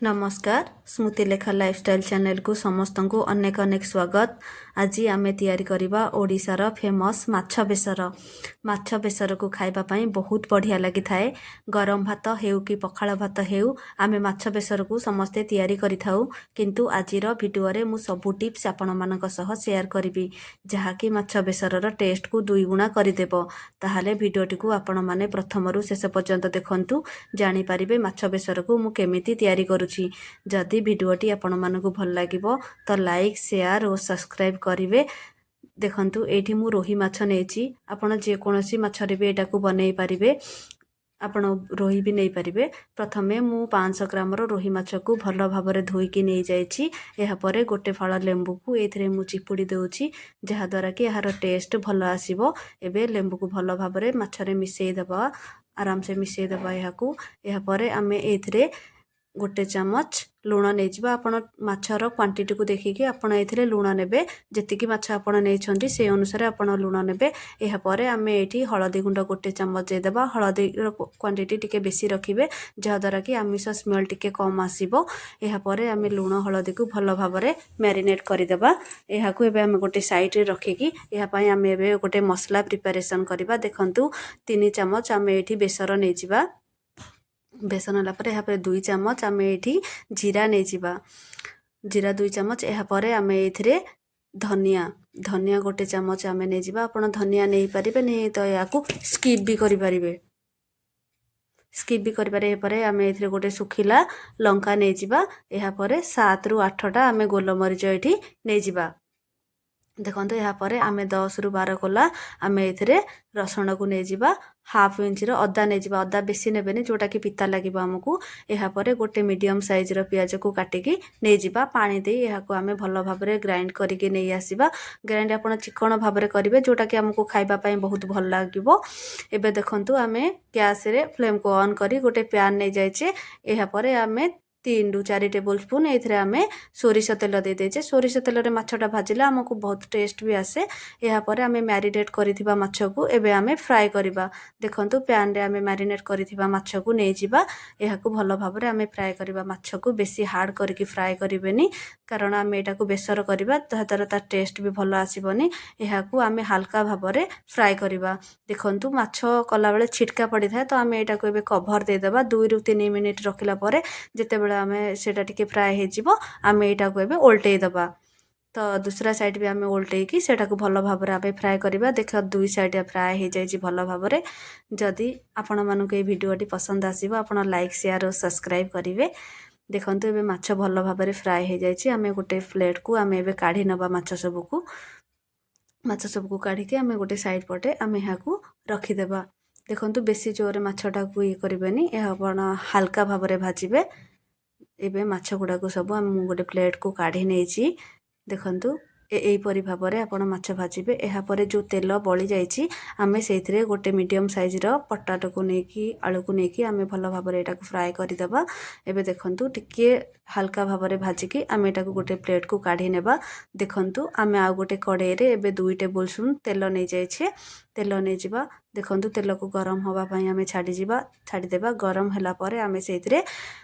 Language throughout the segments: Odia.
ନମସ୍କାର, ସ୍ମୃତିଲେଖା ଲାଇଫଷ୍ଟାଇଲ୍ ଚ୍ୟାନେଲକୁ ସମସ୍ତଙ୍କୁ ଅନେକ ଅନେକ ସ୍ୱାଗତ। ଆଜି ଆମେ ତିଆରି କରିବା ଓଡ଼ିଶାର ଫେମସ୍ ମାଛ ବେସର। ମାଛ ବେସରକୁ ଖାଇବା ପାଇଁ ବହୁତ ବଢ଼ିଆ ଲାଗିଥାଏ। ଗରମ ଭାତ ହେଉ କି ପଖାଳ ଭାତ ହେଉ, ଆମେ ମାଛ ବେସରକୁ ସମସ୍ତେ ତିଆରି କରିଥାଉ। କିନ୍ତୁ ଆଜିର ଭିଡ଼ିଓରେ ମୁଁ ସବୁ ଟିପ୍ସ ଆପଣମାନଙ୍କ ସହ ସେୟାର କରିବି, ଯାହାକି ମାଛ ବେସରର ଟେଷ୍ଟକୁ ଦୁଇଗୁଣା କରିଦେବ। ତାହେଲେ ଭିଡ଼ିଓଟିକୁ ଆପଣମାନେ ପ୍ରଥମରୁ ଶେଷ ପର୍ଯ୍ୟନ୍ତ ଦେଖନ୍ତୁ, ଜାଣିପାରିବେ ମାଛ ବେସରକୁ ମୁଁ କେମିତି ତିଆରି କରୁଛି। ଯଦି ଭିଡ଼ିଓଟି ଆପଣମାନଙ୍କୁ ଭଲ ଲାଗିବ ତ ଲାଇକ୍, ସେୟାର ଓ ସବସ୍କ୍ରାଇବ୍ କରିବେ। ଦେଖନ୍ତୁ, ଏଇଠି ମୁଁ ରୋହି ମାଛ ନେଇଛି। ଆପଣ ଯେକୌଣସି ମାଛରେ ବି ଏଇଟାକୁ ବନେଇ ପାରିବେ। ଆପଣ ରୋହି ବି ନେଇପାରିବେ। ପ୍ରଥମେ ମୁଁ 500 ଗ୍ରାମର ରୋହି ମାଛକୁ ଭଲ ଭାବରେ ଧୋଇକି ନେଇଯାଇଛି। ଏହାପରେ ଗୋଟେ ଫାଳ ଲେମ୍ବୁକୁ ଏଇଥିରେ ମୁଁ ଚିପୁଡ଼ି ଦେଉଛି, ଯାହାଦ୍ୱାରା କି ଏହାର ଟେଷ୍ଟ ଭଲ ଆସିବ। ଏବେ ଲେମ୍ବୁକୁ ଭଲ ଭାବରେ ମାଛରେ ମିଶାଇ ଦେବା, ଆରାମସେ ମିଶାଇ ଦେବା ଏହାକୁ। ଏହାପରେ ଆମେ ଏଇଥିରେ ଗୋଟେ ଚାମଚ ଲୁଣ ନେଇଯିବା। ଆପଣ ମାଛର କ୍ୱାଣ୍ଟିଟିକୁ ଦେଖିକି ଆପଣ ଏଥିରେ ଲୁଣ ନେବେ। ଯେତିକି ମାଛ ଆପଣ ନେଇଛନ୍ତି, ସେଇ ଅନୁସାରେ ଆପଣ ଲୁଣ ନେବେ। ଏହାପରେ ଆମେ ଏଇଠି ହଳଦୀ ଗୁଣ୍ଡ ଗୋଟେ ଚାମଚ ଦେଇଦେବା। ହଳଦୀର କ୍ୱାଣ୍ଟିଟି ଟିକେ ବେଶୀ ରଖିବେ, ଯାହାଦ୍ୱାରା କି ଆମିଷ ସ୍ମେଲ୍ ଟିକେ କମ୍ ଆସିବ। ଏହାପରେ ଆମେ ଲୁଣ ହଳଦୀକୁ ଭଲ ଭାବରେ ମ୍ୟାରିନେଟ୍ କରିଦେବା। ଏହାକୁ ଏବେ ଆମେ ଗୋଟେ ସାଇଡ଼୍ରେ ରଖିକି ଏହା ପାଇଁ ଆମେ ଏବେ ଗୋଟେ ମସଲା ପ୍ରିପାରେସନ୍ କରିବା। ଦେଖନ୍ତୁ, 3 ଚାମଚ ଆମେ ଏଇଠି ବେସର ନେଇଯିବା। ବେସନ ନେଲା ପରେ, ଏହାପରେ 2 ଚାମଚ ଆମେ ଏଇଠି ଜିରା ନେଇଯିବା। ଜିରା 2 ଚାମଚ। ଏହାପରେ ଆମେ ଏଇଥିରେ ଧନିଆ, ଧନିଆ ଗୋଟେ ଚାମଚ ଆମେ ନେଇଯିବା। ଆପଣ ଧନିଆ ନେଇପାରିବେ, ତ ଏହାକୁ ସ୍କିପ୍ ବି କରିପାରିବେ, ସ୍କିପ୍ ବି କରିପାରିବେ। ଏହାପରେ ଆମେ ଏଥିରେ ଗୋଟେ ଶୁଖିଲା ଲଙ୍କା ନେଇଯିବା। ଏହାପରେ 7ରୁ 8ଟା ଆମେ ଗୋଲମରିଚ ଏଇଠି ନେଇଯିବା। ଦେଖନ୍ତୁ, ଏହାପରେ ଆମେ 10ରୁ 12 କୋଲା ଆମେ ଏଥିରେ ରସୁଣକୁ ନେଇଯିବା। ହାଫ୍ ଇଞ୍ଚର ଅଦା ନେଇଯିବା। ଅଦା ବେଶୀ ନେବେନି, ଯେଉଁଟାକି ପିତା ଲାଗିବ ଆମକୁ। ଏହାପରେ ଗୋଟେ ମିଡ଼ିୟମ୍ ସାଇଜ୍ର ପିଆଜକୁ କାଟିକି ନେଇଯିବା। ପାଣି ଦେଇ ଏହାକୁ ଆମେ ଭଲ ଭାବରେ ଗ୍ରାଇଣ୍ଡ କରିକି ନେଇ ଆସିବା। ଗ୍ରାଇଣ୍ଡ ଆପଣ ଚିକଣ ଭାବରେ କରିବେ, ଯେଉଁଟାକି ଆମକୁ ଖାଇବା ପାଇଁ ବହୁତ ଭଲ ଲାଗିବ। ଏବେ ଦେଖନ୍ତୁ, ଆମେ ଗ୍ୟାସ୍ରେ ଫ୍ଲେମ୍କୁ ଅନ୍ କରି ଗୋଟେ ପ୍ୟାନ୍ ନେଇଯାଇଛେ। ଏହାପରେ ଆମେ 3ରୁ 4 ଟେବୁଲ୍ ସ୍ପୁନ୍ ଏଇଥିରେ ଆମେ ସୋରିଷ ତେଲ ଦେଇଦେଇଛେ। ସୋରିଷ ତେଲରେ ମାଛଟା ଭାଜିଲେ ଆମକୁ ବହୁତ ଟେଷ୍ଟ ବି ଆସେ। ଏହାପରେ ଆମେ ମ୍ୟାରିନେଟ୍ କରିଥିବା ମାଛକୁ ଏବେ ଆମେ ଫ୍ରାଏ କରିବା। ଦେଖନ୍ତୁ, ପ୍ୟାନ୍ରେ ଆମେ ମ୍ୟାରିନେଟ୍ କରିଥିବା ମାଛକୁ ନେଇଯିବା। ଏହାକୁ ଭଲ ଭାବରେ ଆମେ ଫ୍ରାଏ କରିବା। ମାଛକୁ ବେଶୀ ହାର୍ଡ଼ କରିକି ଫ୍ରାଏ କରିବେନି, କାରଣ ଆମେ ଏଇଟାକୁ ବେସର କରିବା, ଯାହାଦ୍ୱାରା ତା ଟେଷ୍ଟ ବି ଭଲ ଆସିବନି। ଏହାକୁ ଆମେ ହାଲକା ଭାବରେ ଫ୍ରାଏ କରିବା। ଦେଖନ୍ତୁ, ମାଛ କଲାବେଳେ ଛିଟକା ପଡ଼ିଥାଏ, ତ ଆମେ ଏଇଟାକୁ ଏବେ କଭର୍ ଦେଇଦେବା। 2ରୁ 3 ମିନିଟ୍ ରଖିଲା ପରେ ଯେତେବେଳେ ଆମେ ସେଇଟା ଟିକେ ଫ୍ରାଏ ହେଇଯିବ, ଆମେ ଏଇଟାକୁ ଏବେ ଓଲଟେଇ ଦେବା। ତ ଦୁସରା ସାଇଡ଼୍ ବି ଆମେ ଓଲଟେଇକି ସେଇଟାକୁ ଭଲ ଭାବରେ ଆମେ ଫ୍ରାଏ କରିବା। ଦେଖ, ଦୁଇ ସାଇଡ଼୍ ଫ୍ରାଏ ହେଇଯାଇଛି ଭଲ ଭାବରେ। ଯଦି ଆପଣମାନଙ୍କୁ ଏଇ ଭିଡ଼ିଓଟି ପସନ୍ଦ ଆସିବ, ଆପଣ ଲାଇକ୍, ସେୟାର ଓ ସବସ୍କ୍ରାଇବ୍ କରିବେ। ଦେଖନ୍ତୁ, ଏବେ ମାଛ ଭଲ ଭାବରେ ଫ୍ରାଏ ହେଇଯାଇଛି। ଆମେ ଗୋଟେ ପ୍ଲେଟ୍କୁ ଆମେ ଏବେ କାଢ଼ି ନେବା ମାଛ ସବୁକୁ। ମାଛ ସବୁକୁ କାଢ଼ିକି ଆମେ ଗୋଟେ ସାଇଡ଼୍ ପଟେ ଆମେ ଏହାକୁ ରଖିଦେବା। ଦେଖନ୍ତୁ, ବେଶୀ ଜୋରରେ ମାଛଟାକୁ ଇଏ କରିବେନି, ଏହା ଆପଣ ହାଲକା ଭାବରେ ଭାଜିବେ। ଏବେ ମାଛ ଗୁଡ଼ାକୁ ସବୁ ମୁଁ ଗୋଟେ ପ୍ଲେଟ୍କୁ କାଢ଼ି ନେଇଛି। ଦେଖନ୍ତୁ, ଏଇପରି ଭାବରେ ଆପଣ ମାଛ ଭାଜିବେ। ଏହାପରେ ଯେଉଁ ତେଲ ବଳି ଯାଇଛି, ଆମେ ସେଇଥିରେ ଗୋଟେ ମିଡ଼ିୟମ୍ ସାଇଜ୍ର ପଟାଟୋକୁ ନେଇକି, ଆଳୁକୁ ନେଇକି ଆମେ ଭଲ ଭାବରେ ଏଇଟାକୁ ଫ୍ରାଏ କରିଦେବା। ଏବେ ଦେଖନ୍ତୁ, ଟିକିଏ ହାଲକା ଭାବରେ ଭାଜିକି ଆମେ ଏଇଟାକୁ ଗୋଟେ ପ୍ଲେଟ୍କୁ କାଢ଼ି ନେବା। ଦେଖନ୍ତୁ, ଆମେ ଆଉ ଗୋଟେ କଡ଼େଇରେ ଏବେ 2 ଟେବୁଲ୍ ସ୍ପୁନ୍ ତେଲ ନେଇଯାଇଛେ। ତେଲ ନେଇଯିବା। ଦେଖନ୍ତୁ, ତେଲକୁ ଗରମ ହେବା ପାଇଁ ଆମେ ଛାଡ଼ିଯିବା, ଛାଡ଼ିଦେବା। ଗରମ ହେଲା ପରେ ଆମେ ସେଇଥିରେ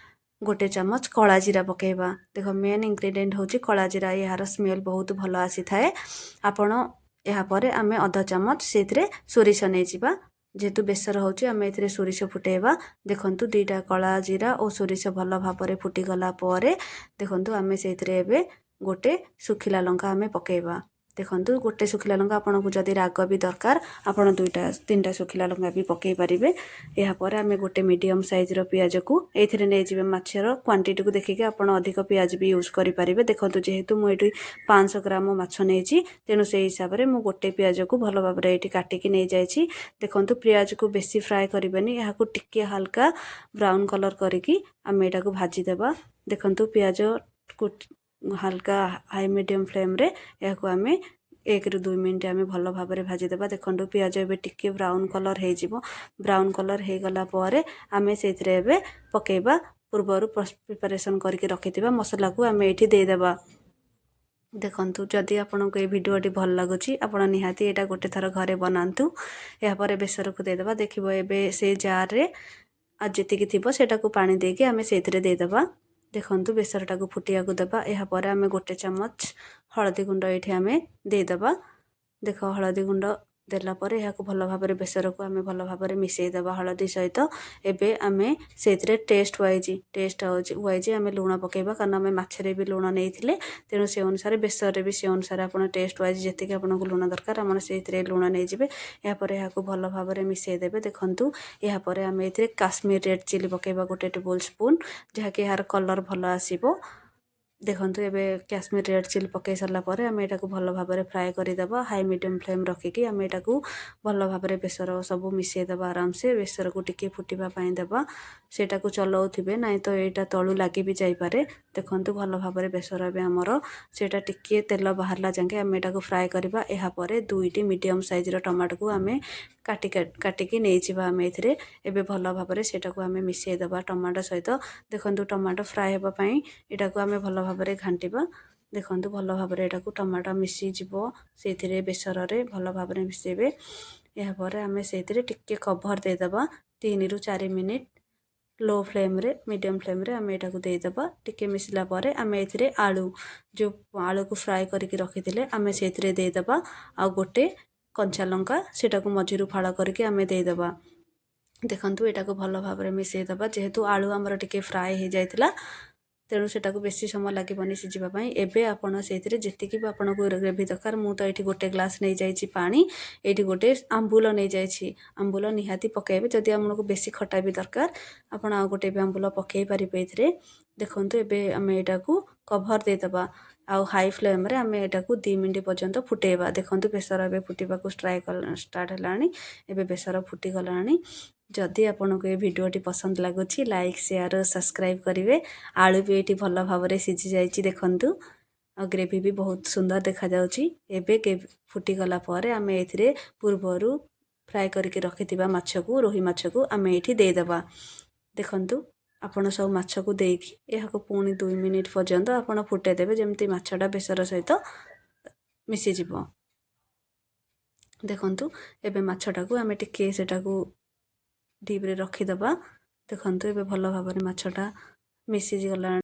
ଗୋଟେ ଚାମଚ କଳା ଜିରା ପକାଇବା। ଦେଖ, ମେନ୍ ଇନଗ୍ରିଡ଼ିଏଣ୍ଟ ହେଉଛି କଳା ଜିରା। ଏହାର ସ୍ମେଲ୍ ବହୁତ ଭଲ ଆସିଥାଏ। ଆପଣ ଏହାପରେ ଆମେ ଅଧ ଚାମଚ ସେଇଥିରେ ସୋରିଷ ନେଇଯିବା। ଯେହେତୁ ବେସର ହେଉଛି, ଆମେ ଏଥିରେ ସୋରିଷ ଫୁଟେଇବା। ଦେଖନ୍ତୁ, ଦୁଇଟା କଳା ଜିରା ଓ ସୋରିଷ ଭଲ ଭାବରେ ଫୁଟିଗଲା ପରେ, ଦେଖନ୍ତୁ, ଆମେ ସେଇଥିରେ ଏବେ ଗୋଟେ ଶୁଖିଲା ଲଙ୍କା ଆମେ ପକାଇବା। ଦେଖନ୍ତୁ, ଗୋଟେ ଶୁଖିଲା ଲଙ୍କା। ଆପଣଙ୍କୁ ଯଦି ରାଗ ବି ଦରକାର, ଆପଣ ଦୁଇଟା ତିନିଟା ଶୁଖିଲା ଲଙ୍କା ବି ପକାଇ ପାରିବେ। ଏହାପରେ ଆମେ ଗୋଟେ ମିଡ଼ିୟମ୍ ସାଇଜ୍ର ପିଆଜକୁ ଏଇଥିରେ ନେଇଯିବେ। ମାଛର କ୍ୱାଣ୍ଟିଟିକୁ ଦେଖିକି ଆପଣ ଅଧିକ ପିଆଜ ବି ୟୁଜ୍ କରିପାରିବେ। ଦେଖନ୍ତୁ, ଯେହେତୁ ମୁଁ ଏଇଠି 500 ଗ୍ରାମ ମାଛ ନେଇଛି, ତେଣୁ ସେଇ ହିସାବରେ ମୁଁ ଗୋଟେ ପିଆଜକୁ ଭଲ ଭାବରେ ଏଇଠି କାଟିକି ନେଇଯାଇଛି। ଦେଖନ୍ତୁ, ପିଆଜକୁ ବେଶୀ ଫ୍ରାଏ କରିବେନି। ଏହାକୁ ଟିକିଏ ହାଲକା ବ୍ରାଉନ୍ କଲର୍ କରିକି ଆମେ ଏଇଟାକୁ ଭାଜିଦେବା। ଦେଖନ୍ତୁ, ପିଆଜକୁ ହାଲକା ହାଇ ମିଡ଼ିୟମ୍ ଫ୍ଲେମ୍ରେ ଏହାକୁ ଆମେ 1ରୁ 2 ମିନିଟ୍ ଆମେ ଭଲ ଭାବରେ ଭାଜିଦେବା। ଦେଖନ୍ତୁ, ପିଆଜ ଏବେ ଟିକିଏ ବ୍ରାଉନ୍ କଲର୍ ହେଇଯିବ। ବ୍ରାଉନ୍ କଲର୍ ହେଇଗଲା ପରେ ଆମେ ସେଇଥିରେ ଏବେ ପକାଇବା, ପୂର୍ବରୁ ପ୍ରିପାରେସନ୍ କରିକି ରଖିଥିବା ମସଲାକୁ ଆମେ ଏଇଠି ଦେଇଦେବା। ଦେଖନ୍ତୁ, ଯଦି ଆପଣଙ୍କୁ ଏଇ ଭିଡ଼ିଓଟି ଭଲ ଲାଗୁଛି, ଆପଣ ନିହାତି ଏଇଟା ଗୋଟେ ଥର ଘରେ ବନାନ୍ତୁ। ଏହାପରେ ବେସରକୁ ଦେଇଦେବା। ଦେଖିବ, ଏବେ ସେ ଜାର୍ରେ ଆଉ ଯେତିକି ଥିବ, ସେଇଟାକୁ ପାଣି ଦେଇକି ଆମେ ସେଇଥିରେ ଦେଇଦେବା। ଦେଖନ୍ତୁ, ବେସରଟାକୁ ଫୁଟିବାକୁ ଦେବା। ଏହାପରେ ଆମେ 1 ଚାମଚ ହଳଦୀ ଗୁଣ୍ଡ ଏଇଠି ଆମେ ଦେଇଦେବା। ଦେଖ, ହଳଦୀ ଗୁଣ୍ଡ ଦେଲା ପରେ ଏହାକୁ ଭଲ ଭାବରେ ବେସରକୁ ଆମେ ଭଲ ଭାବରେ ମିଶାଇ ଦେବା ହଳଦୀ ସହିତ। ଏବେ ଆମେ ସେଇଥିରେ ଟେଷ୍ଟ ହେଉଛି ୱାଇଜ୍ ଆମେ ଲୁଣ ପକାଇବା, କାରଣ ଆମେ ମାଛରେ ବି ଲୁଣ ନେଇଥିଲେ। ତେଣୁ ସେ ଅନୁସାରେ ବେସରରେ ବି ସେ ଅନୁସାରେ ଆପଣ ଟେଷ୍ଟ ୱାଇଜ୍ ଯେତିକି ଆପଣଙ୍କୁ ଲୁଣ ଦରକାର, ଆପଣ ସେଇଥିରେ ଲୁଣ ନେଇଯିବେ। ଏହାପରେ ଏହାକୁ ଭଲ ଭାବରେ ମିଶାଇ ଦେବେ। ଦେଖନ୍ତୁ, ଏହାପରେ ଆମେ ଏଥିରେ କାଶ୍ମୀର ରେଡ଼୍ ଚିଲି ପକାଇବା 1 ଟେବୁଲ୍ ସ୍ପୁନ୍, ଯାହାକି ଏହାର କଲର୍ ଭଲ ଆସିବ। ଦେଖନ୍ତୁ, ଏବେ କାଶ୍ମୀର ରେଡ଼୍ ଚିଲି ପକାଇ ସାରିଲା ପରେ ଆମେ ଏଟାକୁ ଭଲ ଭାବରେ ଫ୍ରାଏ କରିଦେବା। ହାଇ ମିଡ଼ିୟମ୍ ଫ୍ଲେମ୍ ରଖିକି ଆମେ ଏଟାକୁ ଭଲ ଭାବରେ ବେସର ସବୁ ମିଶାଇ ଦେବା ଆରାମସେ। ବେସରକୁ ଟିକେ ଫୁଟିବା ପାଇଁ ଦେବା। ସେଇଟାକୁ ଚଲାଉଥିବେ, ନାଇଁ ତ ଏଇଟା ତଳୁ ଲାଗି ବି ଯାଇପାରେ। ଦେଖନ୍ତୁ, ଭଲ ଭାବରେ ବେସର ଏବେ ଆମର ସେଇଟା ଟିକିଏ ତେଲ ବାହାରିଲା ଯାକେ ଆମେ ଏଟାକୁ ଫ୍ରାଏ କରିବା। ଏହାପରେ 2ଟି ମିଡ଼ିୟମ୍ ସାଇଜ୍ର ଟମାଟୋକୁ ଆମେ କାଟିକି ନେଇଯିବା ଆମେ ଏଥିରେ। ଏବେ ଭଲ ଭାବରେ ସେଇଟାକୁ ଆମେ ମିଶାଇ ଦେବା ଟମାଟୋ ସହିତ। ଦେଖନ୍ତୁ, ଟମାଟୋ ଫ୍ରାଏ ହେବା ପାଇଁ ଏଟାକୁ ଆମେ ଭଲ ଭାବରେ ଘାଣ୍ଟିବା। ଦେଖନ୍ତୁ, ଭଲ ଭାବରେ ଏଟାକୁ ଟମାଟୋ ମିଶିଯିବ ସେଇଥିରେ, ବେସରରେ ଭଲ ଭାବରେ ମିଶାଇବେ। ଏହାପରେ ଆମେ ସେଇଥିରେ ଟିକେ କଭର୍ ଦେଇଦେବା। 3ରୁ 4 ମିନିଟ୍ ଲୋ ଫ୍ଲେମ୍ରେ, ମିଡ଼ିୟମ୍ ଫ୍ଲେମ୍ରେ ଆମେ ଏଟାକୁ ଦେଇଦେବା। ଟିକେ ମିଶିଲା ପରେ ଆମେ ଏଥିରେ ଆଳୁ, ଯେଉଁ ଆଳୁକୁ ଫ୍ରାଏ କରିକି ରଖିଥିଲେ, ଆମେ ସେଇଥିରେ ଦେଇଦେବା। ଆଉ ଗୋଟେ କଞ୍ଚା ଲଙ୍କା ସେଇଟାକୁ ମଝିରୁ ଫାଳ କରିକି ଆମେ ଦେଇଦେବା। ଦେଖନ୍ତୁ, ଏଟାକୁ ଭଲ ଭାବରେ ମିଶାଇ ଦେବା। ଯେହେତୁ ଆଳୁ ଆମର ଟିକେ ଫ୍ରାଏ ହେଇଯାଇଥିଲା, ତେଣୁ ସେଟାକୁ ବେଶୀ ସମୟ ଲାଗିବନି ସିଝିବା ପାଇଁ। ଏବେ ଆପଣ ସେଇଥିରେ ଯେତିକି ବି ଆପଣଙ୍କୁ ଗ୍ରେଭି ଦରକାର, ମୁଁ ତ ଏଇଠି 1 ଗ୍ଲାସ୍ ନେଇଯାଇଛି ପାଣି, ଏଇଠି ଗୋଟେ ଆମ୍ବୁଲ ନେଇଯାଇଛି। ଆମ୍ବୁଲ ନିହାତି ପକାଇବେ। ଯଦି ଆପଣଙ୍କୁ ବେଶୀ ଖଟା ବି ଦରକାର, ଆପଣ ଆଉ ଗୋଟେ ବି ଆମ୍ବୁଲ ପକାଇ ପାରିବେ ଏଥିରେ। ଦେଖନ୍ତୁ, ଏବେ ଆମେ ଏଇଟାକୁ କଭର୍ ଦେଇଦେବା ଆଉ ହାଇ ଫ୍ଲେମ୍ରେ ଆମେ ଏଟାକୁ 2 ମିନିଟ୍ ପର୍ଯ୍ୟନ୍ତ ଫୁଟେଇବା। ଦେଖନ୍ତୁ, ବେସର ଏବେ ଫୁଟିବାକୁ ଷ୍ଟାର୍ଟ ହେଲାଣି। ଏବେ ବେସର ଫୁଟିଗଲାଣି। ଯଦି ଆପଣଙ୍କୁ ଏ ଭିଡ଼ିଓଟି ପସନ୍ଦ ଲାଗୁଛି, ଲାଇକ୍, ସେୟାର ଓ ସବସ୍କ୍ରାଇବ୍ କରିବେ। ଆଳୁ ବି ଏଇଠି ଭଲ ଭାବରେ ସିଝି ଯାଇଛି ଦେଖନ୍ତୁ, ଆଉ ଗ୍ରେଭି ବି ବହୁତ ସୁନ୍ଦର ଦେଖାଯାଉଛି। ଏବେ ଫୁଟିଗଲା ପରେ ଆମେ ଏଥିରେ ପୂର୍ବରୁ ଫ୍ରାଏ କରିକି ରଖିଥିବା ମାଛକୁ, ରୋହି ମାଛକୁ ଆମେ ଏଇଠି ଦେଇଦେବା। ଦେଖନ୍ତୁ, ଆପଣ ସବୁ ମାଛକୁ ଦେଇକି ଏହାକୁ ପୁଣି 2 ମିନିଟ୍ ପର୍ଯ୍ୟନ୍ତ ଆପଣ ଫୁଟେଇ ଦେବେ, ଯେମିତି ମାଛଟା ବେସର ସହିତ ମିଶିଯିବ। ଦେଖନ୍ତୁ, ଏବେ ମାଛଟାକୁ ଆମେ ଟିକେ ସେଟାକୁ ଡିପ୍ରେ ରଖିଦେବା। ଦେଖନ୍ତୁ, ଏବେ ଭଲ ଭାବରେ ମାଛଟା ମିଶିଗଲାଣି।